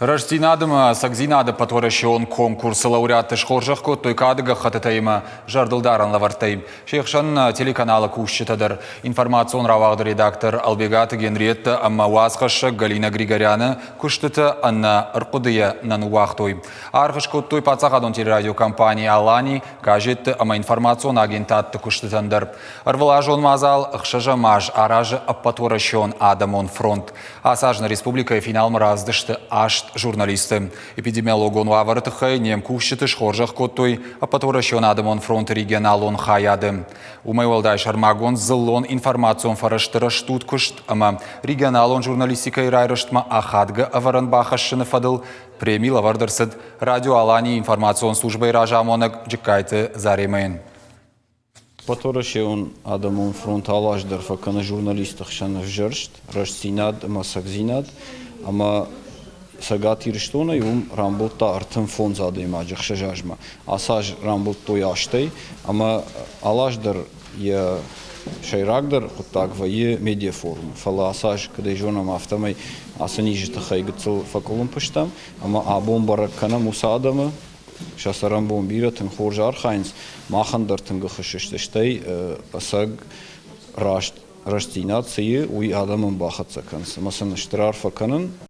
Рӕстдзинад ӕмӕ ӕцӕгдзинады ӕппӕтуӕрӕсеон конкурсы лауреатты схорзӕх кодтой кады гӕххӕттытӕ ӕмӕ зӕрдылдарӕн лӕвӕрттӕй. Се хсӕн телеканалы кусджытӕ дӕр. Информацион рауагъды редактор Ӕлбегаты Генриеттӕ ӕмӕ уацхӕссӕг Галина Григоряны куыстытӕ ӕнӕ ӕрхъуыдыйӕ нӕ ныууагътой. Аргъ скодтой паддзахадон телерадиокомпани «Алани», газетты ӕмӕ информацион агентадты куыстытӕн дӕр. Ӕрвылазон мадзал ӕхсӕзӕм аз аразы Ӕппӕтуӕрӕсеон адӕмон фронт. Ацы аз нӕ республикӕйы финалмӕ рацыдысты аст журналисты. Эпидемиологон уавӕры тыххӕй не мкусджыты схорзӕх кодтой Ӕппӕтуӕрӕсеон адӕмон фронты регионалон хайады. Уымӕй уӕлдай сӕрмагонд дзыллон информацион фӕрӕзты рӕстуд куыст ӕмӕ регионалон журналистикӕйы райрӕзтмӕ ахадгӕ ӕвӕрӕн бахӕссыны фӕдыл преми лӕвӕрд ӕрцыд Радио Аланийы информацион службӕйы разамонӕг Джыккайты Заремӕйӕн. Ӕппӕтуӕрӕсеон адӕмон фронт алы аз дӕр фӕкӕны журналистты хсӕн ӕвзӕрст, рӕстдзинад ӕмӕ ӕцӕгдзинад, ӕмӕ Цӕгат Ирыстонӕй уым рамбылдта 35 адӕймаджы ӕхсӕз азмӕ. Ацы аз рамбылдтой астӕй, ӕмӕ алы аз дӕр йӕ сӕйрагдӕр хъуыддаг вӕййы медиафорум. Фӕлӕ ацы аз, куыд ӕй зонӕм, афтӕмӕй ацы низы тыххӕй гыццыл фӕкъуылымпы стӕм, ӕмӕ абон бӕрӕг кӕнӕм уыцы адӕмы, сӕ цӕрӕнбон бирӕ тынг хорз архайынц, махӕн дӕр тынг ӕххуыс сты, стӕй ӕцӕг раст рӕстдзинад цы и, уый адӕмӕн бахӕццӕ кӕнынц ӕмӕ сын стыр арфӕ кӕнын.